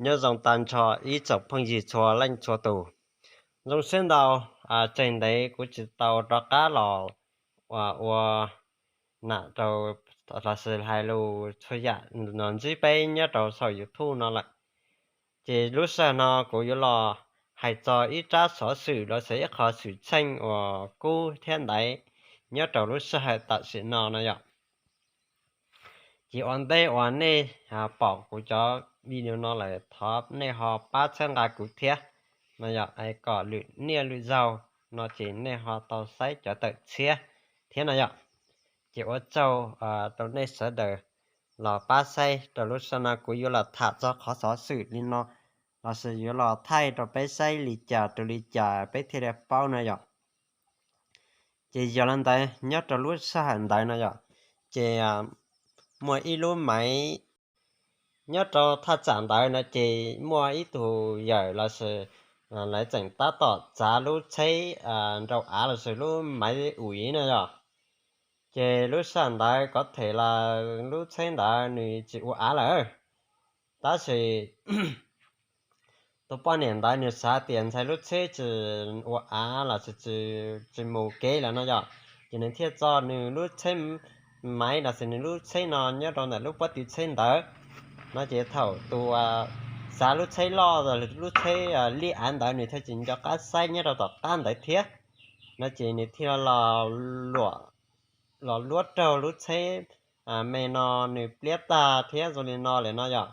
Nyob zoo tag nrho ib tsoom phooj ywg txhua leej txhua tus. Zoo siab ntau, tseg ntev kuv tsis tau rov qab los ua nam rau los sis hais lus txhua yam los ntsib peb nyob rau saum YouTube no lawm. Ces lub sij hawm no kuv yuav los hais txog ib tsab xov xwm los sis ib qho xwm txheej uas kub thiab ntaiv nyob rau lub sij hawm tam sim no no yom. Ces ua ntej uas nej pom kuv cov video no lawm thov nej ho pab txhawb nqa kuv thiab no yom, es kom lwm niaj lwm zaug no ces nej ho tau saib cov tawm tshiab thiab no yom. Ces ua tsaug rau nej sawv daws los pab saib. Rau lub sij hawm no kuv yuav los tham txog qhov xov xwm li no los sis yuav los thaij rau peb saib li cas rau li cas peb thiaj li paub no yom. Ces yog li ntawd nyob rau lub sij hawm ntawd no yom, ces muaj ib lub maiv nyob rau thaj tsam ntawd no ces muaj ib tug yawm los sis lawv tseem tab tom txav lub tsheb nraum av los sis lub maiv ui no yom. Ces lub sij hawm ntawd kov them los lub tsheb ntawd nws tsis ua av lawm, tab sis tus poj niam ntawd nws xav tias ntshai lub tsheb tsis ua av los sis tsis mus kev lawm no yom, ces nws thiaj tso nws lub tsheb maiv los sis nws lub tsheb no nyob rau ntawm lub pob tw tsheb ntawd no. Ces thaum tus txav lub tsheb loj, lub tsheb liaj av ntawd nws thiaj tsis nco qab saib nyob rau tom qab ntawd thiab no, ces nws thiaj los luam los luab raug lub tsheb me no nws pliab tag thiab zoo li no lawm no yom.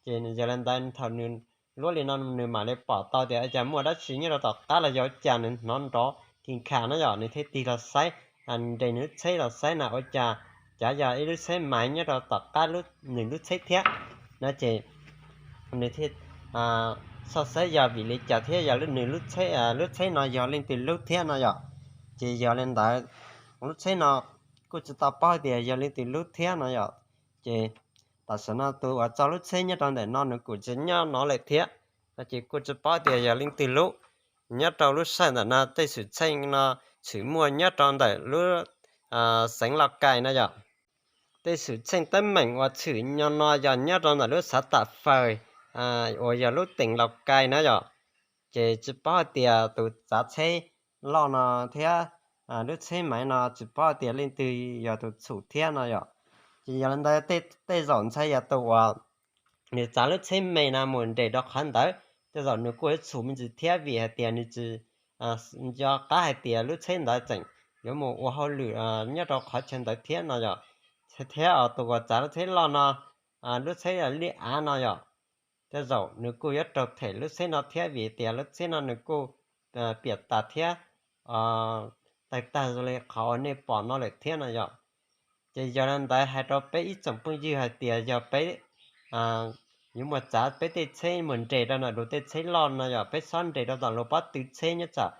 Ces yog li ntawd thaum nws luab li no nws mam li pom tau tias cas muaj dab tsi nyob rau tom qab los yog cas nws hnov nrov kis khas no yom, nws thiaj tig los saib, nres nws lub tsheb los saib na ua cas, cas yog ib lub tsheb maiv nyob rau tom qab nws lub tsheb thiab no. Ces nws thiaj xauj saib yog vim li cas thiab yog nws lub tsheb no yog leej twg lub thiab no yom. Ces yog li ntawd lub tsheb no kuj tsis tau paub tias yog leej twg lub thiab no yom. Ces tam sim no tus uas tso lub tsheb nyob rau ntawm no nws kuj tsis nyob no lawm thiab no, ces kuj tsis paub tias yog leej twg lub. Nyob rau lub sij hawm ntawm no tej xwm txheej no tshwm muaj nyob rau ntawm lub xeev Lauj Kaim no yom. Tej xwm txheej teeb meem uas tshwm nyo no yog nyob rau ntawm lub xav tam faws uas yog lub teem Lauj Kaim na yom. Ces tsis paub hais tias tus txav tsheb loj no thiab lub tsheb maiv no tsis paub hais tias leej twg yog tus txhum thiab no yom. Ces yog li ntawd tej zaum ntshai yog tus uas nws txav lub tsheb me no mus nres rau qhov ntawd, tej zaum nws kuj yuav txhum me ntsis thiab vim hais tias nws tsis nco qab hais tias lub tsheb ntawd tseem yuav mus ua hauj lwm nyob rau qhov chaw ntawd thiab no yom. Thiab tus uas txav lub tsheb loj no, lub tsheb liaj av no yom, tej zaum nws kuj yuav raug them lub tsheb no thiab vim tias lub tsheb no nws kuj piam tas thiab tawg tag zoo li qhov uas nej pom no lawm thiab no yom. Ces yog li ntawd hais rau peb ib tsoom phooj ywg hais tias yog peb yuav mus txav peb tej tsheb mus nres rau ntawm luag tej tsheb loj no yom, peb txhob nres rau tom luag pob tw tsheb nyob tsam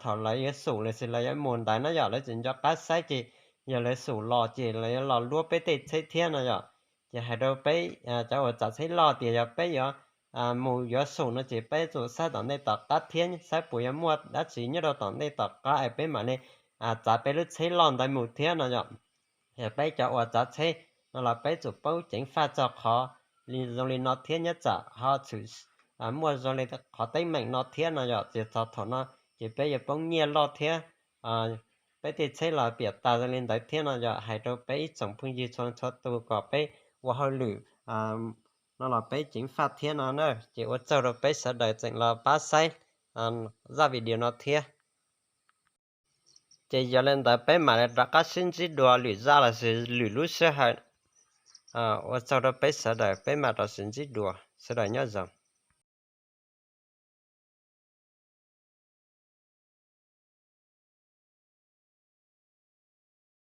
thaum lawv yuav xum los sis lawv yuav mus ntawd na yom, lawv tsis nco qab saib ces yog lawv xum los ces lawv yuav los luab peb tej tsheb thiab no yom. Ces hais rau peb cov uas txav tsheb loj tias yog peb yuav mus yuav xum no ces peb tsum saib tom ntej tom qab thiab saib puas yuav muaj dab tsi nyob rau tom ntej tom qab es peb mam li txav peb lub tsheb loj ntawd mus thiab no yom. Yog peb cov uas txav tsheb no los peb tsum paub ceev faj txog qhov zoo li no thiab nyob tsam ho tshwm muaj zoo li qhov teeb meem no thiab no yom, ces txog thaum no ces peb yuav poob nyiaj loj thiab peb tej tsheb los piam tas zoo li ntawd thiab no yom. Hais rau peb ib tsoom phooj ywg txhua txhua tus kom peb ua hauj lwm no los peb ceev faj thiab no na. Ces ua tsaug rau peb sawv daws tseem los pab saib zaj video no thiab. Ces yog li ntawd peb mam li rov qab sib ntsib dua lwm zaj los sis lwm lub sij hawm. Ua tsaug rau peb sawv daws, peb mam rov sib ntsib dua, sawv daws nyob zoo.